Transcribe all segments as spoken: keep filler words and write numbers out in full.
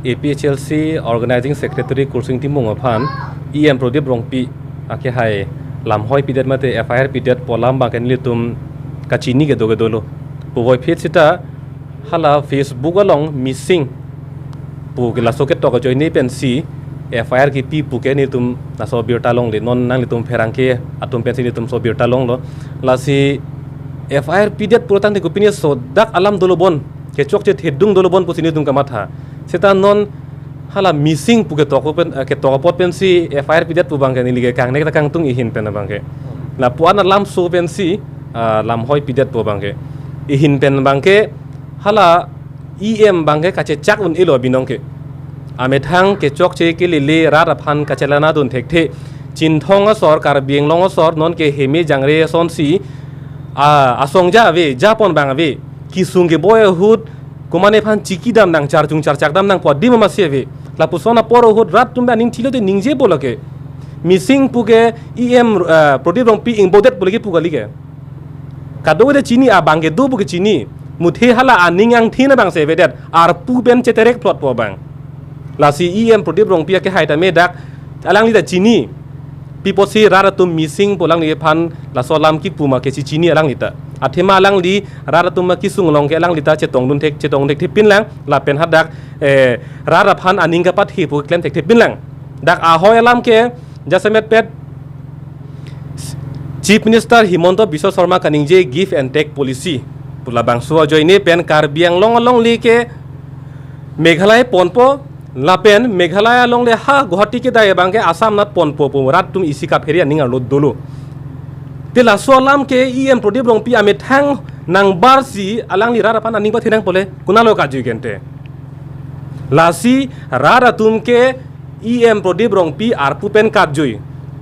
A P H L C Organizing Secretary Kursing Timung aphan E M Pradip Rongpi akehai lamhoi pidet mate F I R pidet pu alam abangke nelitum kachini kedo kedolo. Puvoiphit seta hala Facebook along missing pu ke laso ketok ajoine pensi F I R kipi pu ke nelitum laso abirta longle, non nanglitum pherangke atum pensi nelitum laso abirta longlo. Lasi F I R pidet pulotangte kopine so dak alam dolo bon, kechokche thedung dolo bon pusi nelitum kamatha. Seta non hala missing pu ketok pen, eh, ketok apot pensi F I R pidet pu abangke neli ke kangnek ta kangtung ihin pen abangke. Lapu-an alamso pensi, ah, lamhoi pidet pu abangke. Ihin pen abangke hala E M abangke kachechak un-elo abinong ke. Amethang kechokche kelele rat aphan kachelanadun thekthe. Chinthong asor, Karbi Anglong asor, non ke heme jangre asonsi, ah, asong ja ave, japon abang ave. Kesung keboi ahut, komatne aphan chikidam nang, charchung charchakdam nang pu adim amatsi ave. Lapuson apor ahut rat atum aning thilote ningje po lake. Missing pu ke E M, eh, Pradip Rongpi ingbodet pu lake pu kali ke. Kadokave ta chini, abangke do pu ke chini. Muthe hala aning angthin abangsi avedet. Arpu pen cheterek plot po abang. Lasi E M Pradip Rongpi akehai tame dak alangli ta chini. Pi apotsi rat atum missing pu alangliphan laso alam kipu ma ke chichini alangli ta. Athema alangli rat atum akesung along ke alangli ta chetongdun thek, chetong thekthe pinlang, lapen hadak, eh, rat aphan aning kapathe pu klem thekthe pinlang. Dak ahoi alam ke jasemet pet Chief Minister Himanta Biswa Sarma kaningje give and take policy pu labangso ajoine pen Karbi Anglong alongle ke Meghalaya ponpo, lapen Meghalaya alongle ha Guwahati kedai abangke Assam anat ponpo pu rat atum isi kaphere aning arlo dolo. Te laso alam ke E M Pradip Rongpi amethang nangbarsi alangli rat aphan aning pathenang pole, konatlo kajui kente. Lasi rat atum ke E M Pradip Rongpi arpu pen kapjui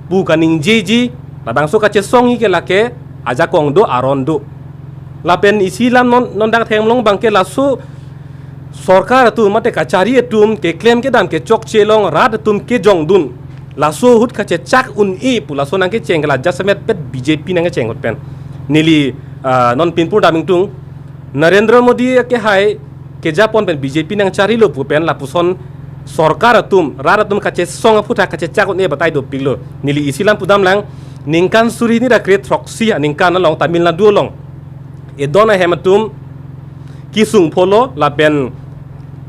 pu kaningjeji, labangso kachesongji ke lake ajakong do, aron do. Lapen isi alam non, non dak theklong abangke laso sorkar atum mate kachari atum keklem kedam kechokche along rat atum kejongdun. Laso ahut kachechak un-e pu laso nangkecheng ke la jasemet pet B J P nangkecheng ahut pen. Neli, ah, non pinpur dam ingtung, Narendra Modi akehai kejapon pen B J P nangcharilo pu pen lapuson sorkar atum, rat atum kachesong aphuthak kachechak un-e batai dopiklo. Neli isi alam pudamlang, ningkan suri hini ra kre throksi aningkan along Tamil Nadu along edon ahem atum kesung pholo lapen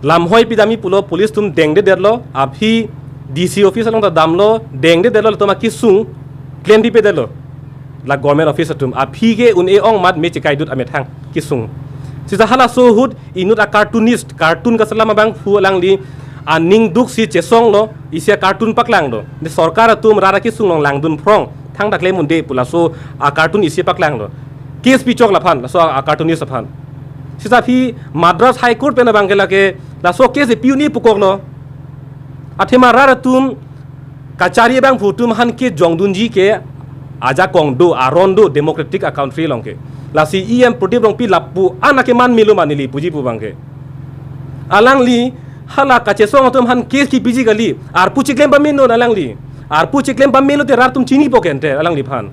lamhoi pidamji pulo, police atum dengdedetlo, aphi D C office along ta damlo, dengdedetlo, latum akesung klempi pedetlo. La government office atum aphi ke un-e ong amat me chekaidut amethang kesung. Seta halaso ahut inut a cartoonist, cartoon kaselam abangphu alangli aning duksi chesonglo, isi a cartoon paklanglo. Ne sorkar atum rat akesung along langdun phrong, thangta klem un-e pu laso a cartoon isi paklanglo. Case pichok laphan, laso a, a cartoonist aphan. Seta aphi Madras High Court pen abangke lake laso case pi un-e pukoklo. Athema rat atum kachari abangphu atum aphan kejongdunji ke ajakong do, aron do, democratic a country along ke. Lasi E M Pradip Rongpi lapu-an akeman melo ma neli puji pu abangke. Alangli hala kachesong atum aphan case kipiji kali, arpu cheklem pamelo alangli. Arpu cheklem pamelo te rat atum chinipo kente alangliphan.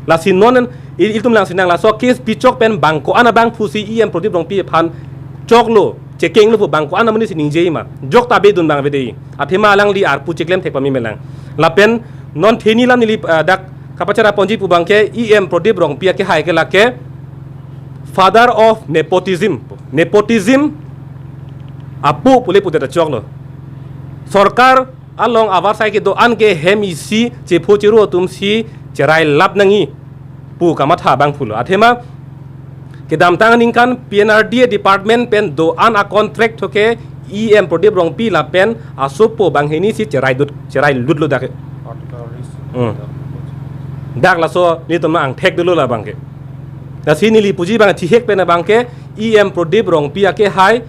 Lasi non i-, ilitum langsinang, laso case pichok pen bang ko-an abangphusi E M Pradip Rongpi aphan choklo, chekenglo pu bang ko-an amonit si ningje ma. Jok ta bedun abang ave dei. Athema alangli arpu cheklem thek pame melang. Lapen non theni alam neli, ah, dak kapachara ponji pu abangke E M Pradip Rongpi akehai ke lake father of nepotism. Nepotism apo pule pudet achoklo. Sorkar along avarsai kedo-an ke hem isi chepho cheru atumsi cherai lap nangji pu kamatha abangphulo. Athema kedamtang aningkan P N R D A department pen do-an a contract tho ke E M Pradip Rongpi lapen asopo banghini si cherai dut, cherai lutlo dak. Hmm. Dak laso nelitum angthek dolo la abangke. Lasi neli puji abang chihek pen abangke E M Pradip Rongpi akehai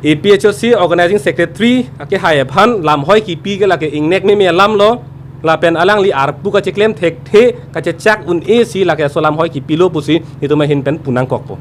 A P H L C Organizing Secretary akehai aphan lamhoi kipi ke lake ingnek meme alamlo, lapen alangli arpu kacheklem thekthe kachechak un-e si lake laso lamhoi kipilo pusi nelitum ahin pen punangkokpo.